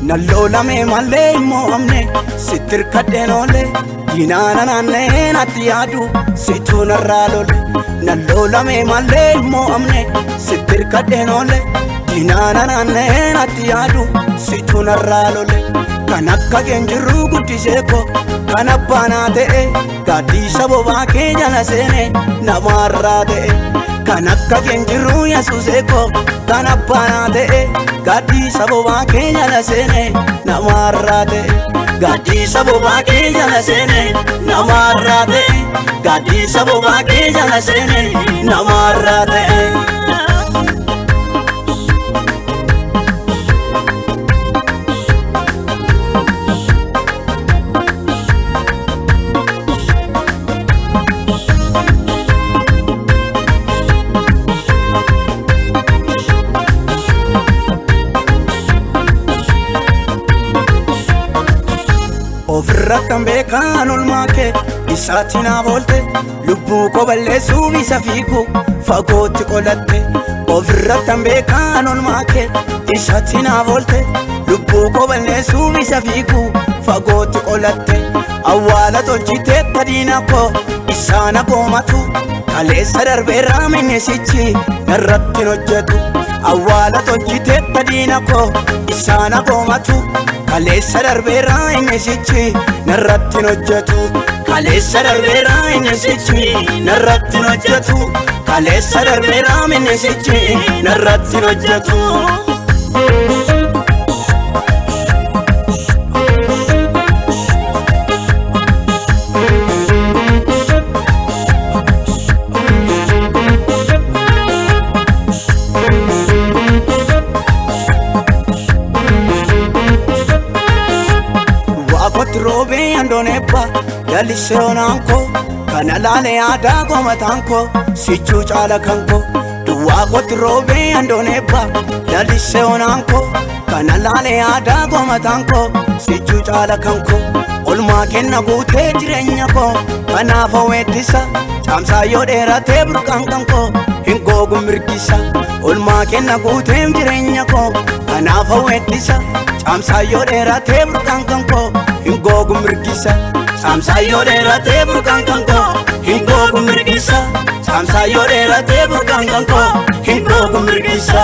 Nalloolame malee hin mo'amne sitti hirkadheen oole diinaana naanna'ee natti yaadu situu narraa lole. Nalloolame malee hin mo'amne sitti hirkadheen oole diinaana naanna'ee natti yaadu situu narraa lole. Kan akka keen jirru guddisee koo kan abbaanaa ta'e gaaddiisa bobaa kee jala seene namaarraa ta'e. Kan akka keen jirru Yesuusee koo kan abbaanaa ta'e gaaddiisa bobaa kee jala seene namaarraa ta'e. Gaaddiisa bobaa kee jala seene namaarraa ta'e. Gaaddiisa bobaa kee jala seene namaarraa ta'e. Ofirratti beekaan olmaa kee isaatti naaf oolte lubbuu koo balleessuuf isa fiigu fagootti qolatte. Ofirratti beekaan olmaa kee isaatti naaf oolte lubbuu koo balleessuuf isa fiigu fagootti qolatte. Awwaala tolchitee diina koo isaan akoomatu kaleessa darbeerraa minnisichi narratti hin hojjetu. Awwaala tolchitee diina koo isaan akoomatu kaleessa darbeerraa innisichi narratti hin hojjetu. Kaleessa darbeerraa innisichi narratti hin hojjetu. Kaleessa darbeerraa minnisichi narratti hin hojjetu. Waaqotti roobee andoon eebba lalisee onaan koo kana laalee aadaa goomataan koo sichuu caala kan koo. Duwwaa kootti roobee andoon eebba lalisee onaan koo kana laalee aadaa goomataan koo sichuu caala kan koo. Olmaa kenna guutee jireenya koo kanaaf weeddisa caamsaa yoo dheeratee burqaan kan koo hin googu mirgisa. Olmaa kenna guutee jireenya koo kanaaf weeddisa caamsaa yoo dheeratee burqaan kan koo hin googu mirgisa. Caamsaa yoo dheeratee burqaan kan koo hin googu mirgisa. Caamsaa yoo dheeratee burqaan kan koo hin googu mirgisa.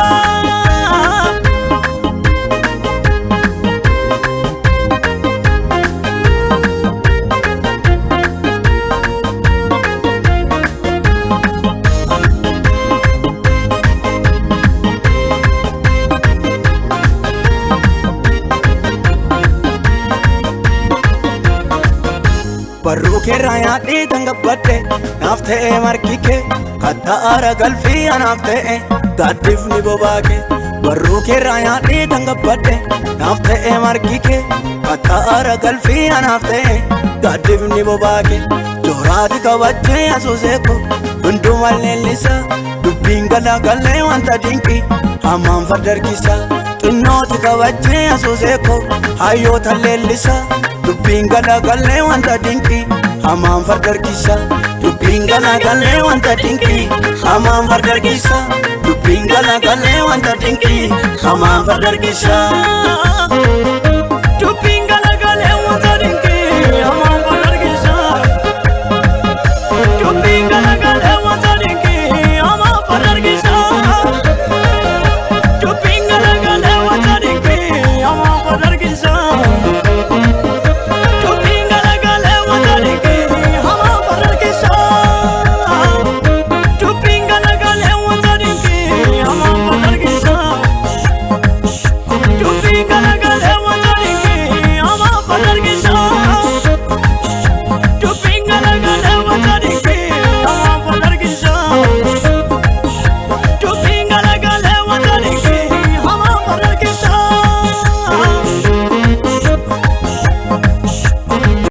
Barruu keerraa yaadhee tan gabbadhe naaf ta'e margi kee kattaa aara galfii anaaf ta'e gaaddifni bobaa kee. Barruu keerraa yaadhee tan gabbadhe naaf ta'e margi kee kattaa aara galfii anaaf ta'e gaaddifni bobaa kee. Jooraati kabajjee Yesuusee koo hundumaa leellisa dubbiin galagalee wanta dinqii hamaan fardarkisa. Xinnooti kabajjee Yesuusee koo hayyoota leellisa dubbiin galagalee wanta dinqii hamaan fardarkisa. Dubbiin galagalee wanta dinqii hamaan fardarkisa. Dubbiin galagalee wanta dinqii hamaan fardarkisa.